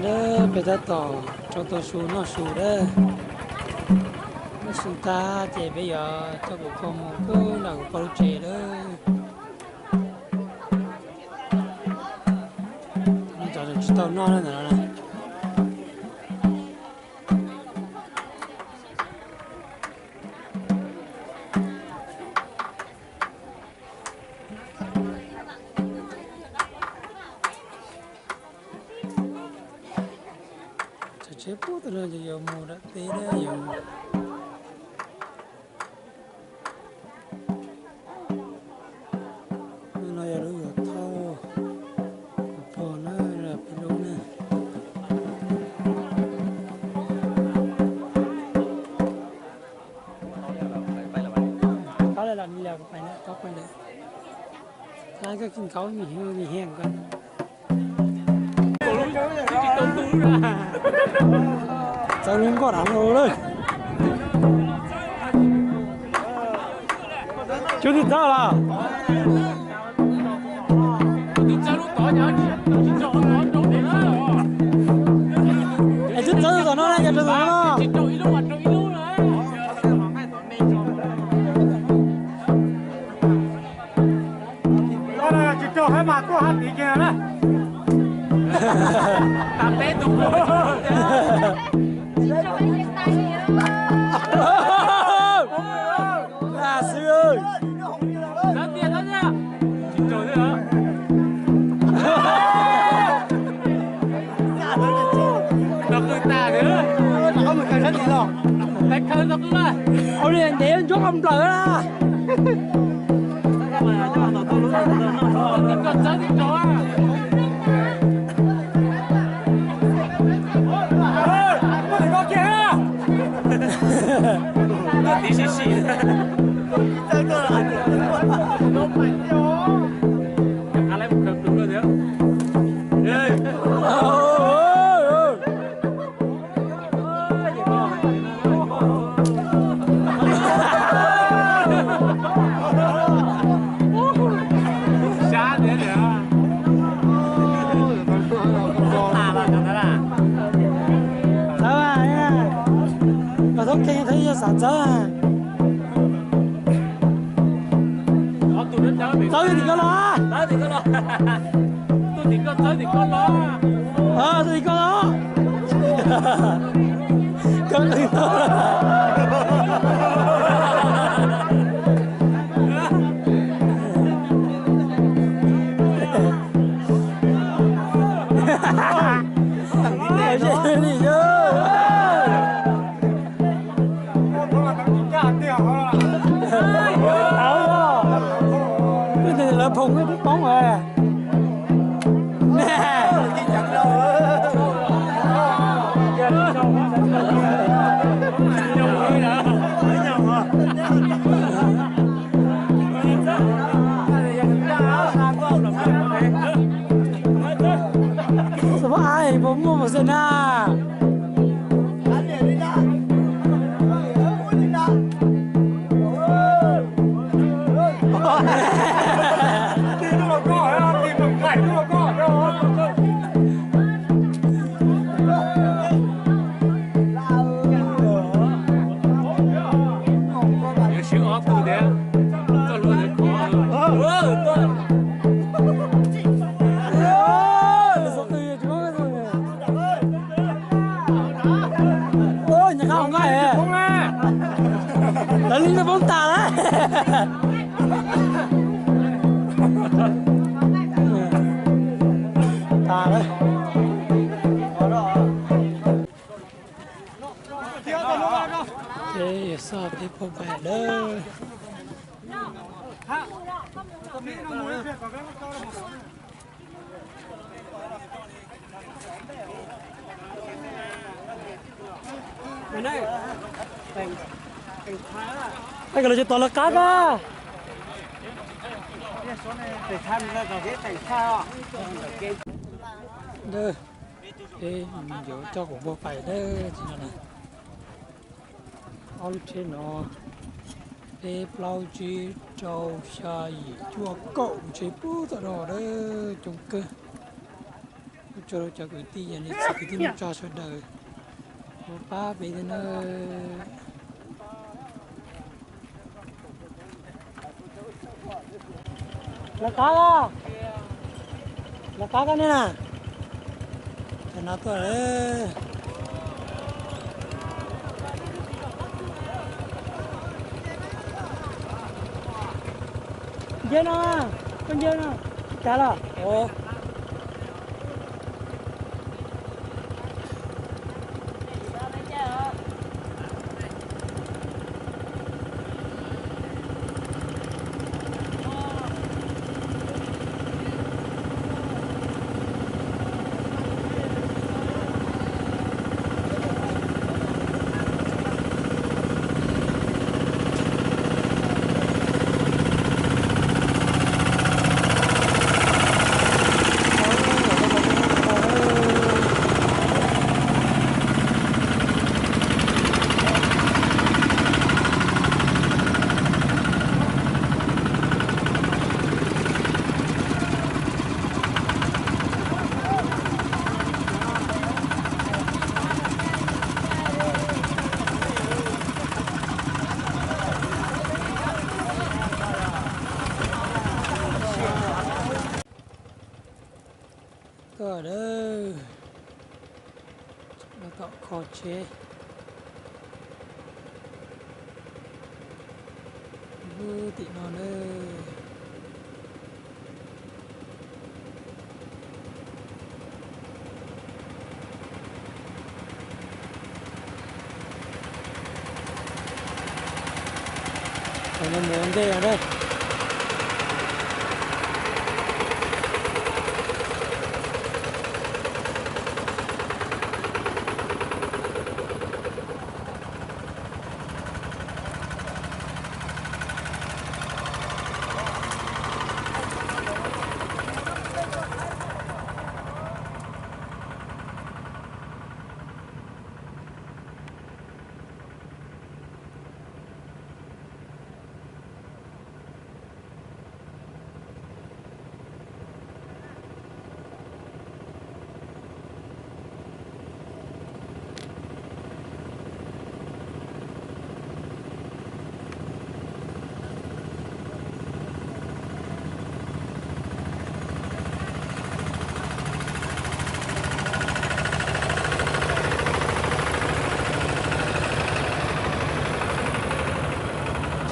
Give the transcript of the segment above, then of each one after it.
Lawv peb tab tom rau tau su noj su lawm. Noj su tag ces peb yuav coj kuv pog mus pub nram kuv pog lub tsev lawm. Cov tsis tau noj ntawm no na. Tsheb pub tau no ces yuav mus nram teb na yom. Lub no yog lub yuav thauj kuv pog na, peb lub na. Tau lawm los nws los kuv pais lawm, tau pais lawm. Tab koj kis nkaub mis mis hiam ko. Txawb lub nkoj dav no lawm. Tswv twb txawb los? Es twb txawb tom no na, yog rau tom no. Tsis rau hab mas tuaj hab tid kiag na. Xwb. Ua li ntev ntsuab qau nplawm na. Txawb, koj thoob kheej thiab yog xav txawb. Txawb tim koj los. Txawb tim koj los. Txawb tim koj los. Koj qw no. Lawv phoom twb poob. Xav pab ai puas muaj mos xwm na. Ua, nyuam qhuav nqa, lawv li no poob tas lawm. Tas lawm. Ces yog xoj peb puag pais lawm. Koj los tsis tos lawv qab na. Peb yuav coj kuv puag pais dawb tsis no na. Ob lub tsheb no, Peb plaub tsib rau xya yim cuaj kaum tsev pub txog no lawm, coob kawg. Ua tsaug rau cov kwv tij, yog nej txiv kwv tij neej tsa sawv daws uas pab peb thiab nawb. Lawv qab, lawv qab koj ne na. Cov no tuaj lawm. Nce no, koj nce no, tsis tas los. Tuaj lawm, no tom kho tsheb. Lub tim no na. Cov no mus ua ntej no na.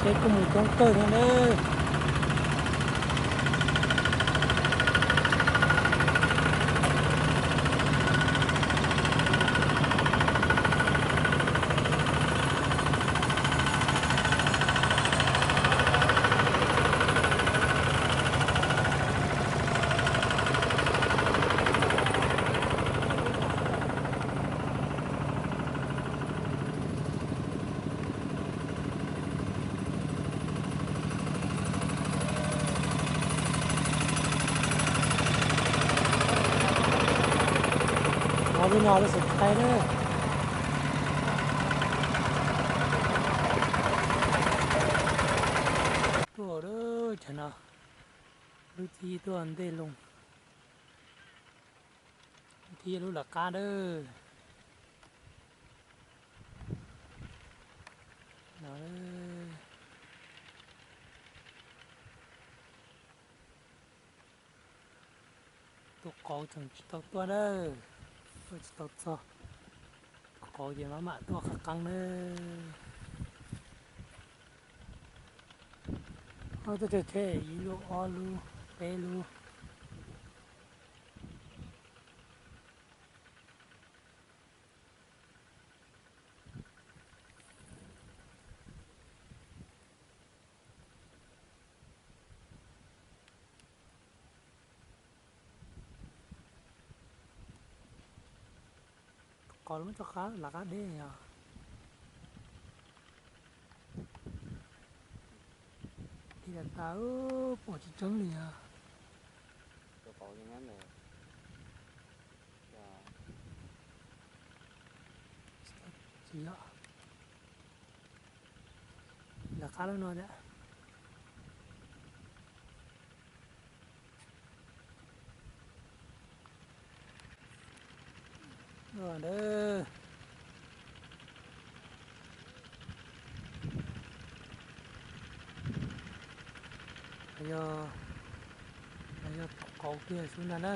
Tsheb kuj mus coob kawg no na. Ov, lub no lub xav thaiv na. Tuaj, cov no lub txib tuaj ntej loo. Lub txib lub lawv qab na. No, tus qauv tseem tsis tau tuaj na. Tuaj tsis tau txog. Tus qauv ces mam mam tuaj qab qeeb na. Ob tug tsheb ib lub ob lub peb lub. Qos lawv muab rau qab lawv qab deb yog. Ib tas tas pom tsis tseeb li os. Tsis yog. Qab lub no thiab. Yog tom qauv kiag sub ntag na.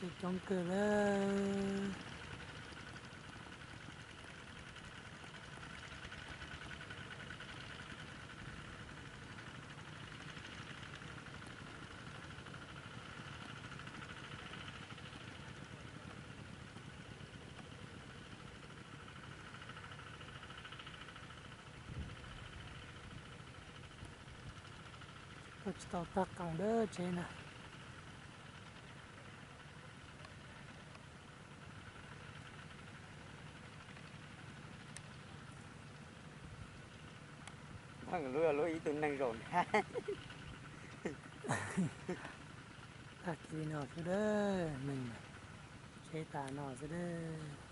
Coob kawg li. Koj tsis tau tag qees dab tsheb na. Lub ib tug neeg zaum ntag. Tag kis li no xwb dab, neeg tsheb tas no xwb dab.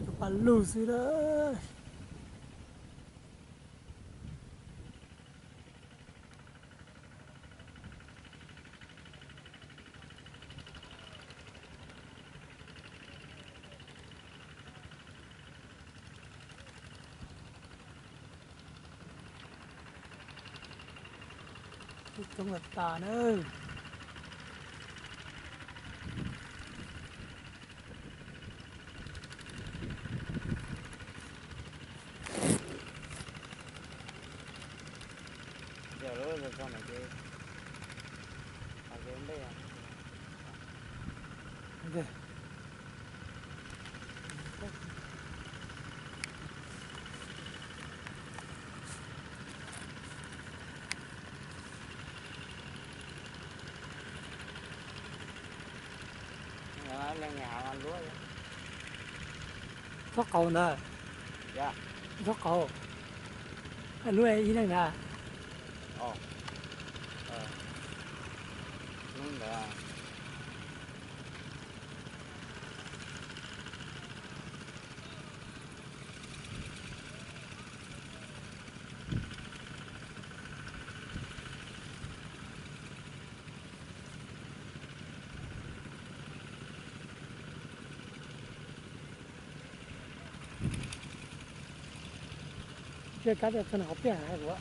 Cov paj lug xwb lawm. Coob lawm tas na. Txhob qaug ntawd. Txhob qaug. Lub ib leeg ntag. Ntsia kab tias txog nws qhov tiaj hais kuv.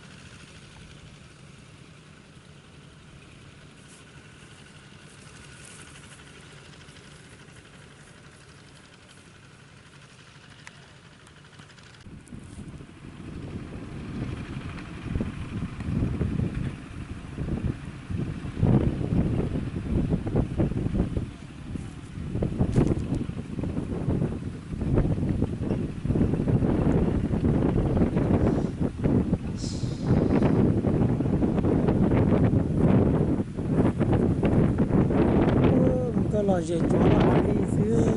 Koj los zem tsuav los li xwb.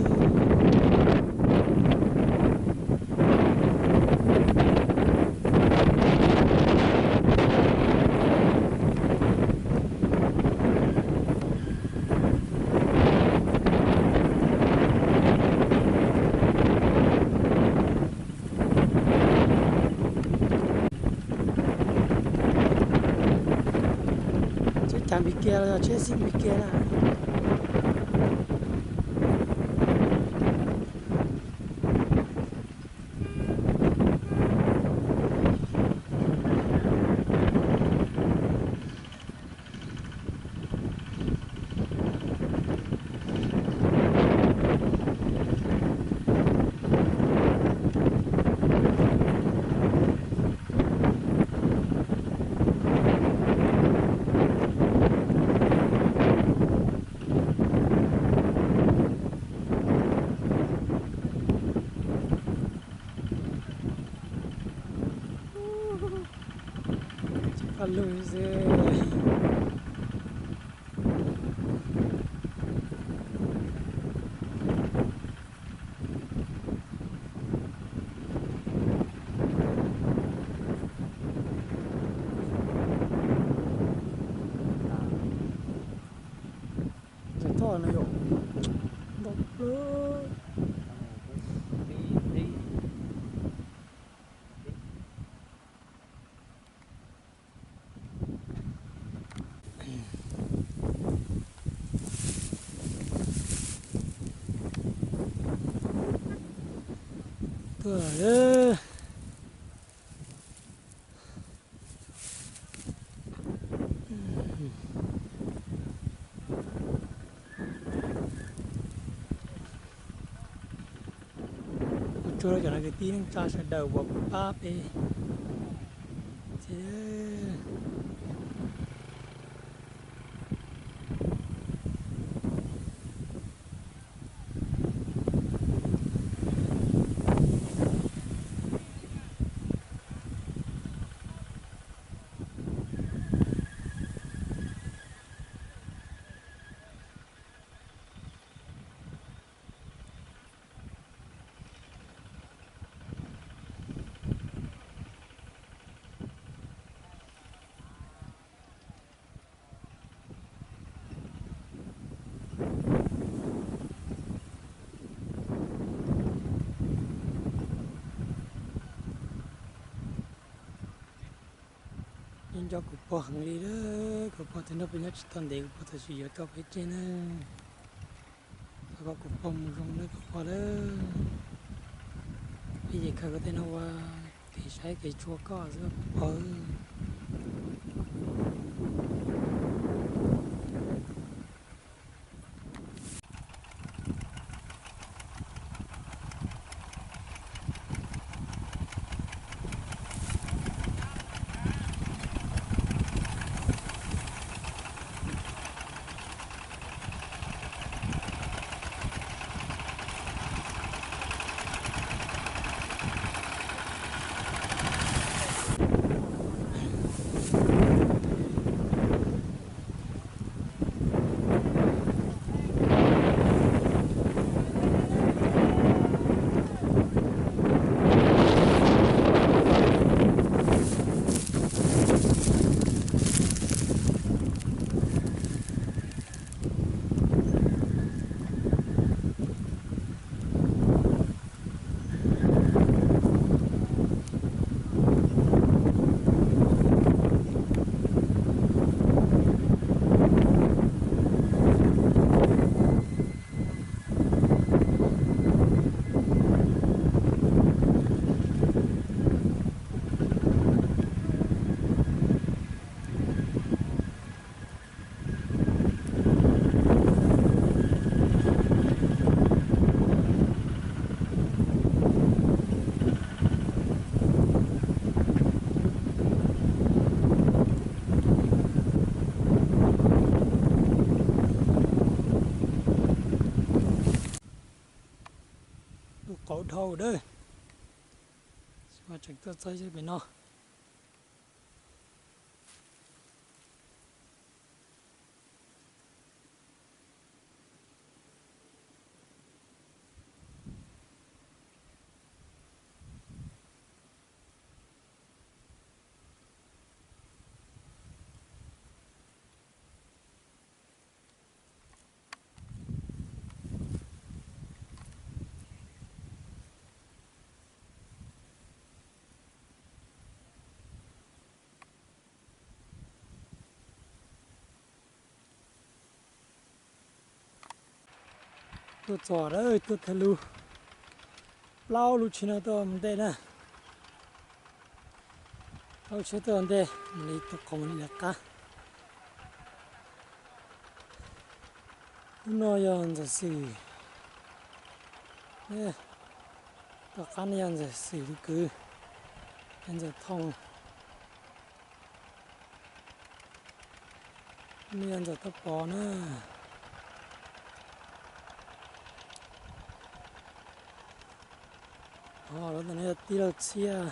Npis kiag los yog tsheb xib npis kiag na. Paj lug xwb. Ntxim thoj no yom. Ntau plaws. Tuaj lawm. Ua tsaug rau cov kwv tij neej tsa sawv daws uas pab peb. Yeej nco kuv pog heev li lawm, kuv pog twb nrog peb nyob tsis tau ntev, kuv pog tam sim yuav tso peb tseg na. Thov kom kuv pog mus zoo na kuv pog lawm. Peb ces khaws kuv tej no ua kev saib kev tshua koj xwb kuv pog. Lub qaum dhau dawb, tseem tuaj txog pem no. Tuaj txog lawm, tuaj tag lub, plaub lub tsheb no tuaj ntej na. Plaub lub tsheb tuaj ntej, mam li tuaj qhov mam li lawv qab. Lub no yog Ntxawm Xwm, tom qab no yog Ntxawm Xwm tus kwv, yog Ntxawm Thoo. Lub no yog Ntxawm Toj Pov na. Ho lub ntawm no yog tij laug Txhiaj.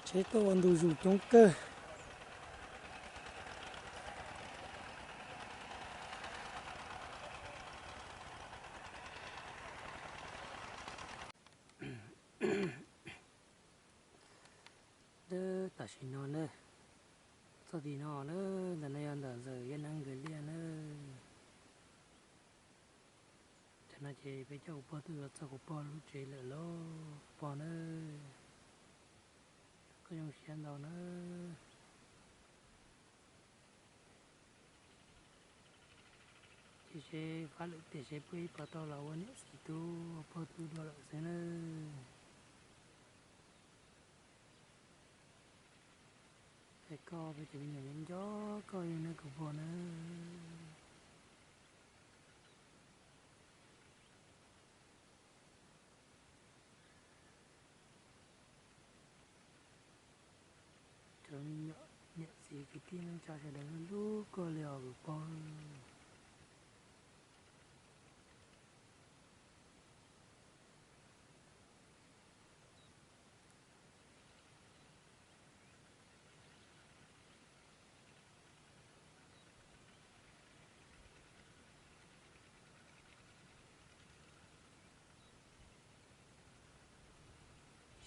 Tsheb tuaj ua ntu zus coob kawg. Tam sim no na, txog tim no na, ntawm no yog ntawm Ntxawm Yaj Neeb nkawd liaj na. Tam no ces peb coj kuv pog tuaj yuav txog kuv pog lub tsev lawm lauj kuv pog na. Koj zoo siab ntau na. Ces seb fab lwm tiam seb puas ib pog tau los ua niam txiv tub pog tub dua lawm xwb na. Es koj peb cov me nyuam nco nco koj li na kuv pog na. Cov me nyuam niam txiv kwv tij neej tsa sawv daws hlub hlub koj li os kuv pog.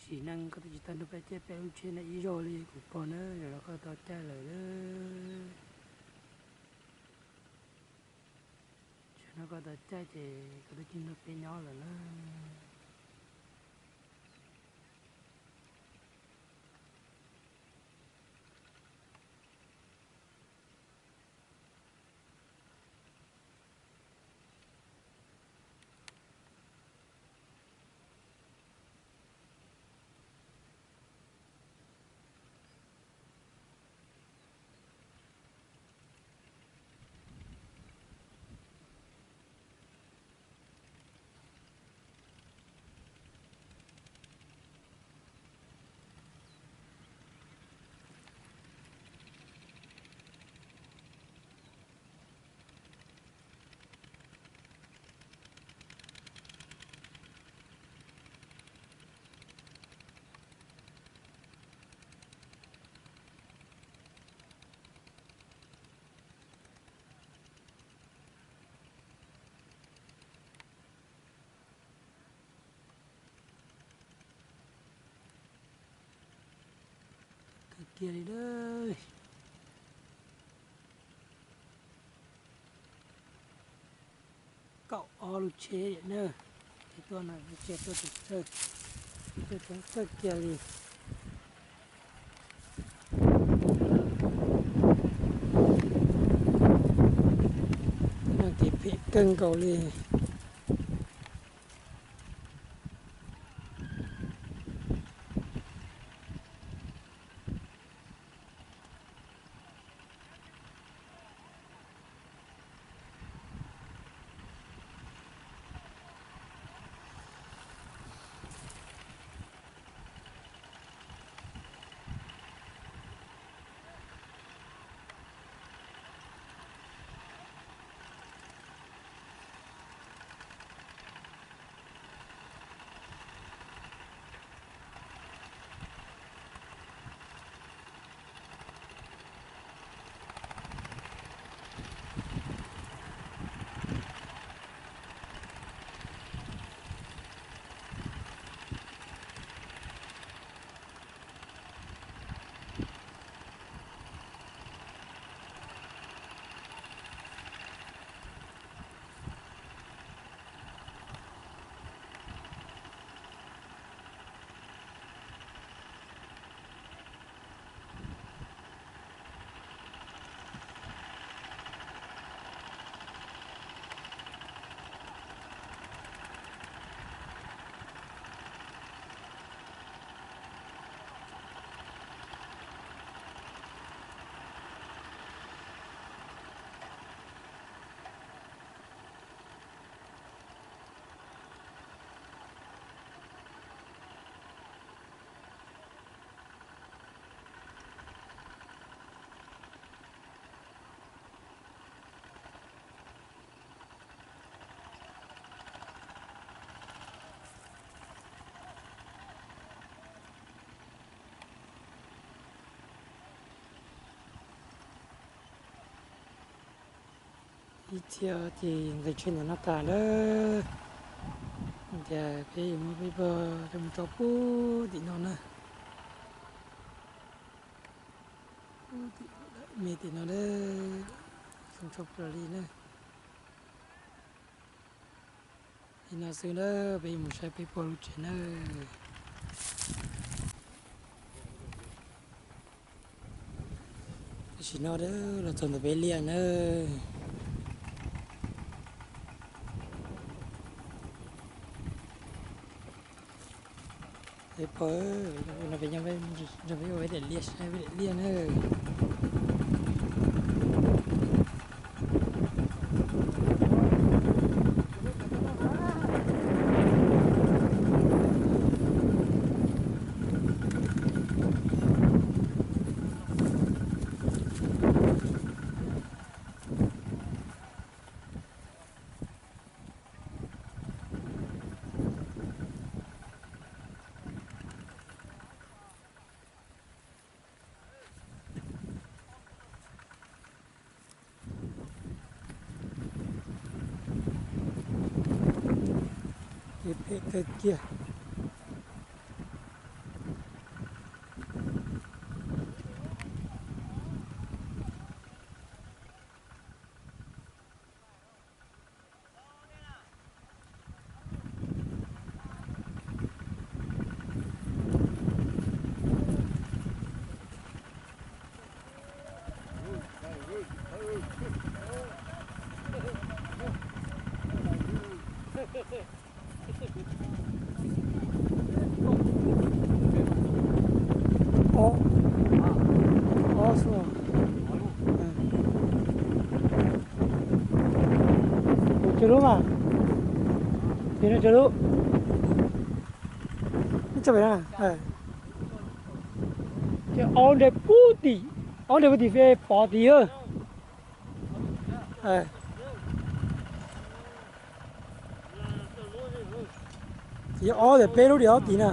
Sim neej koj twb tsis tau nrog peb caij peb lub tsheb no ib zaug li kuv pog na, zaum no koj tau caij lawm. Zaum no koj tau caij ces koj twb tsis nrog peb nyob lawm na. Kawg kiag li lawm. Kaum ob lub tsheb na, ces tuaj no tsheb tuaj txog kawg, tuaj txog kawg kiag li. Nag kev phem kawg nkaus li. Ib txhia ces nqis tsheb ntawm no tag lawm. Tias peb yuav muab peb pog coj mus tso puag tim no na. Puag tim me tim no lawm. Zoo tshaj plaws li na. Li no xwb na, peb yuav mus saib peb pog lub tsev na. Tam sim no los txog ntawm peb liaj na. Peb pog, no peb nyob, peb ua peb daim liaj, saib peb daim liaj na. Phem kawg kiag. Ob, ob xwb. Kuv tsawg lub mas, ces no tsawg lub. Ib txog pem no, ces ob nreg puag tim, ob nreg puag tim pov tid. Ces ob tim peb lub tim ob tid na.